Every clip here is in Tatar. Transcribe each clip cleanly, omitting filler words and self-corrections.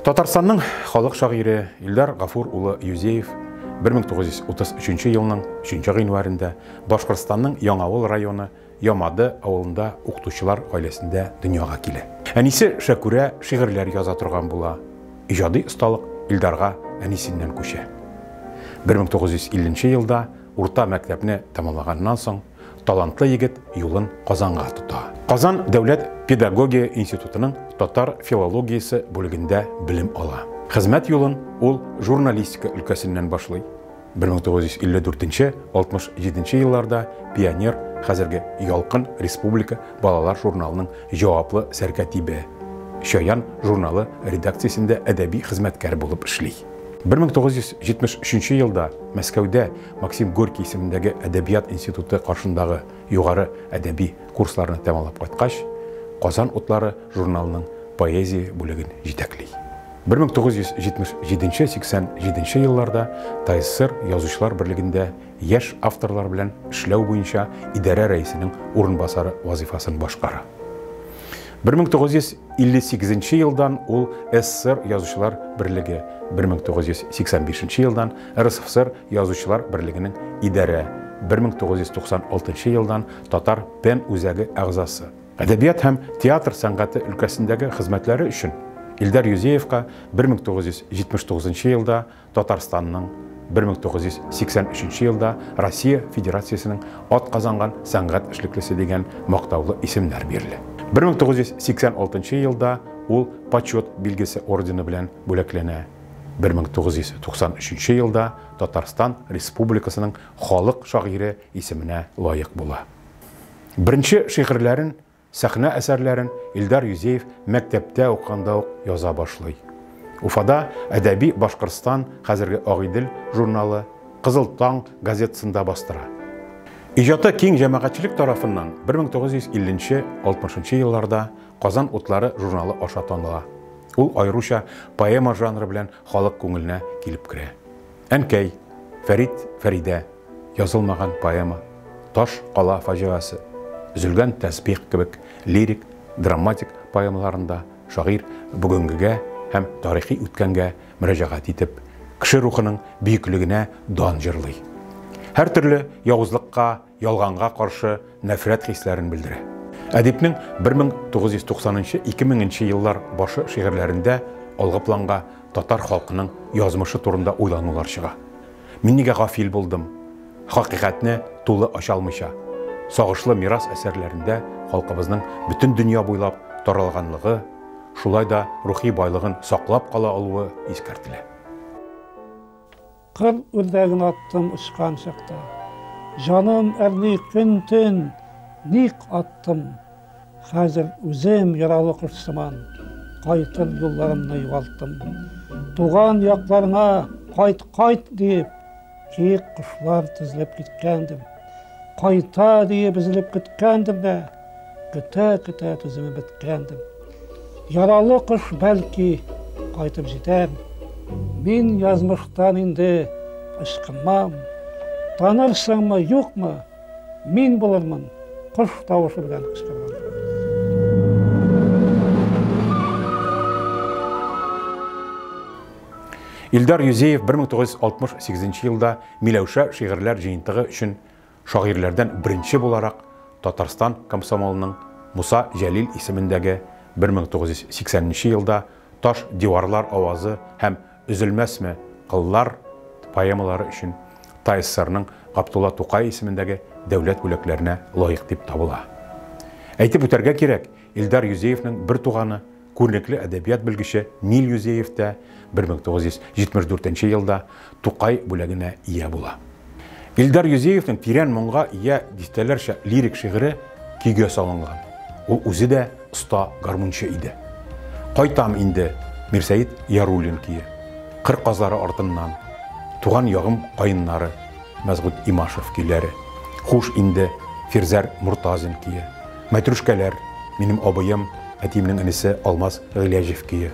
Татарстанның халык шагыйре Илдар Гафур улы Юзеев 1933 елның 3 гыйнварында Башкортстанның Яңавыл районы Ямады авылында укытучылар гаиләсендә дөньяга килә. Әнисе Шәкүрә шигырьләр яза торган була. Иҗади осталык Илдарга әнисеннән күчә. 1950 елда урта мәктәпне тәмамлаганнан соң талантлы егет юлын Казанга тота. Казан дәүләт педагогия институтының татар филологиясе бүлегендә белем ала. Хезмәт юлын ул журналистика өлкәсеннән башлый. 1954-67 елларда Пионер, хәзерге Ялкын республика балалар журналының җаваплы сәркәтибе, Чаян журналы редакциясендә әдәби хезмәткәр булып эшли. 1973 елда Мәскәүдә Максим Горький исемендәге Әдәбият институты каршындагы югары әдәби курсларны тәмамлап кайткач, Казан утлары журналының поэзия бүлеген җитәкли. 1977-87 елларда ТАССР Язучылар берлегендә яшь авторлар белән эшләү буенча идарә рәисенең урынбасары вазифасын башкара. 1958 елдан ул СССР Язучылар берлеге, 1985 елдан РСФСР Язучылар берлегенең идарә, 1996 елдан Татар ПЕН үзәге әгъзасы. Әдәбият һәм театр сәнгате өлкәсендәге хезмәтләре өчен Илдар Юзеевка 1979 елда Татарстанның, 1983 елда Россия Федерациясенең атказанган сәнгать эшлеклесе дигән мактаулы исемнәр бирелә. 1986 елда ул Почет билгесе ордены белән бүләкләнә. 1993 елда Татарстан Республикасының халык шагыйре исеменә лаек була. Беренче шигырьләрен, сәхнә әсәрләрен Илдар Юзеев мәктәптә укыганда ук яза башлый. Уфада Әдәби Башкортстан, хәзерге Агыйдел журналы, Кызыл таң газетасында бастыра. Иҗаты киң җәмәгатьчелек тарафыннан 1950-60 елларда Казан утлары журналы аша таныла. Ул аеруча поэма жанры белән халык күңеленә килеп керә. Әнкәй, Фәрит, Фәридә, язылмаган поэма, Таш кала фаҗигасе, Өзелгән тәсбих кебек лирик, драматик поэмаларында шагыйрь бүгенгегә һәм тарихи үткәнгә мөрәҗәгать итеп, кеше рухының бөеклегенә дан җырлый. Һәртөрле явызлыкка, ялганга каршы нәфрәт хисләрен белдерә. Әдипнең 1990-2000 еллар башы шигырьләрендә алгы планга татар халкының язмышы турында уйланулар чыга. Мин нигә гафил булдым? Хакыйкатьне тулы ача алмыйча. Сагышлы мирас әсәрләрендә халкыбызның бөтен дөнья буйлап таралганлыгы, шулай да рухи байлыгын саклап кала алуы искәртелә. Кыр үрдәген аттым очкан чакта. Җаным әрни көн-төн, ник аттым? Хәзер үзем яралы кош сыман, кайтыр юлларымны югалттым. Туган якларыңа кайт, кайт диеп, киек кошлар тезелеп киткәндер. Кайта диеп өзелеп көткәндер дә, көтә-көтә түземе беткәндер. Яралы кош бәлки кайтып җитәр. Мин язмыштан инде ычкынмам. Танырсыңмы, юкмы, мин булырмын кош тавышы белән кычкырган. Илдар Юзеев 1968 елда Миләүшә шигырьләр җыентыгы өчен шагыйрьләрдән беренче буларак Татарстан комсомолының Муса Җәлил исемендәге, 1980 елда Таш диварлар авазы һәм Өзелмәсме кыллар поэмалары өчен ТАССРның Габдулла Тукай исемендәге дәүләт бүләкләренә лаек дип табыла. Әйтеп үтәргә кирәк, Илдар Юзеевның бер туганы, күренекле әдәбият белгече Нил Юзеев та 1974 елда Тукай бүләгенә ия була. Илдар Юзеевның тирән моңга ия дистәләрчә лирик шигыре көйгә салынган. Ул үзе дә оста гармунчы иде. Кайтам инде, Мирсәет Яруллин көе, Кыр казлары артыннан, Туган ягым каеннары, Мәсгуть Имашев көйләре, Хуш инде, Фирзәр Мортазин көе, Мәтрүшкәләр, минем абыем, әтиемнең энесе Алмаз Гыйләҗев көе,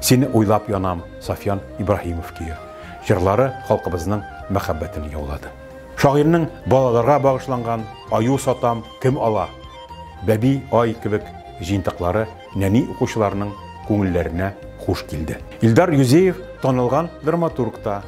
Сине уйлап янам, Сафьян Ибраһимов көе җырлары халкыбызның мәхәббәтен яулады. Шагыйрьнең балаларга багышланган Аю сатам, кем ала? Бәби ай кебек җыентыклары нәни укучыларның күңелләренә хуш килде. Илдар Юзеев танылган драматург та.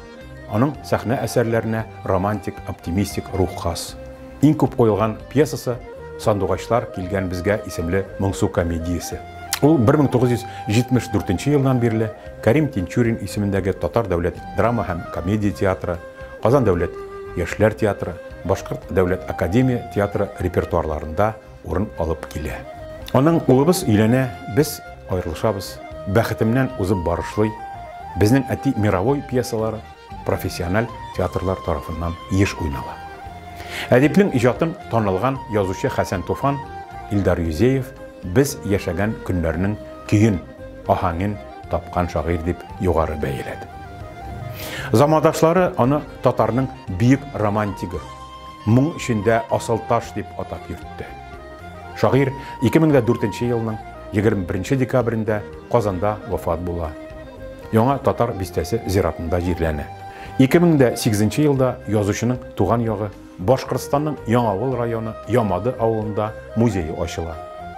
Аның сәхнә әсәрләренә романтик, оптимистик рух хас. Иң күп куелган пьесасы Сандугачлар килгән безгә исемле моңсу комедиясе. Ул 1974 елдан бирле Кәрим Тинчурин исемендәге Татар дәүләт драма һәм комедия театры, Казан дәүләт яшьләр театры, Башкорт дәүләт академия театры репертуарларында урын алып килә. Аның Улыбыз өйләнә, без аерылышабыз, Бәхетемнән узып барышлый, Безнең әти мировой пьесалары профессиональ театрлар тарафыннан еш уйнала. Әдипнең иҗатын танылган язучы Хәсән Туфан, Илдар Юзеев без яшәгән көннәрнең көен, аһәңен тапкан шагыйрь дип югары бәяләде. Замандашлары аны татарның бөек романтигы, моң эчендә асылташ дип атап йөртте. Шагыйрь 2004 елның 21 декабрендә Казанда вафат була. Яңа Татар бистәсе зиратында җирләнә. 2008 елда язучының туган ягы Башкортстанның Яңавыл районы Ямады авылында музее ачыла.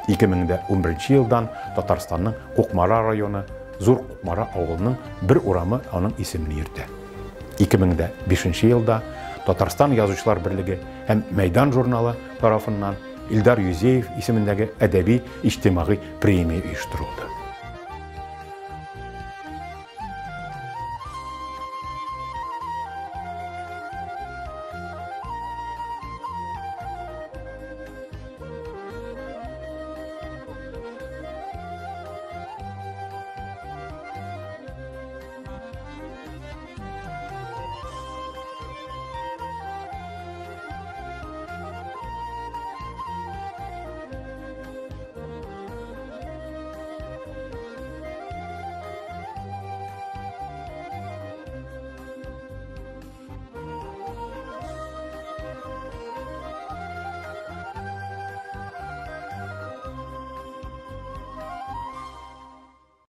2011 елдан Татарстанның Кукмара районы Зур Кукмара авылының бер урамы аның исемен йөртә. 2005 елда Татарстан Язучылар берлеге һәм Мәйдан журналы тарафыннан Илдар Юзеев исемендәге әдәби иҗтимагый премия оештырылды.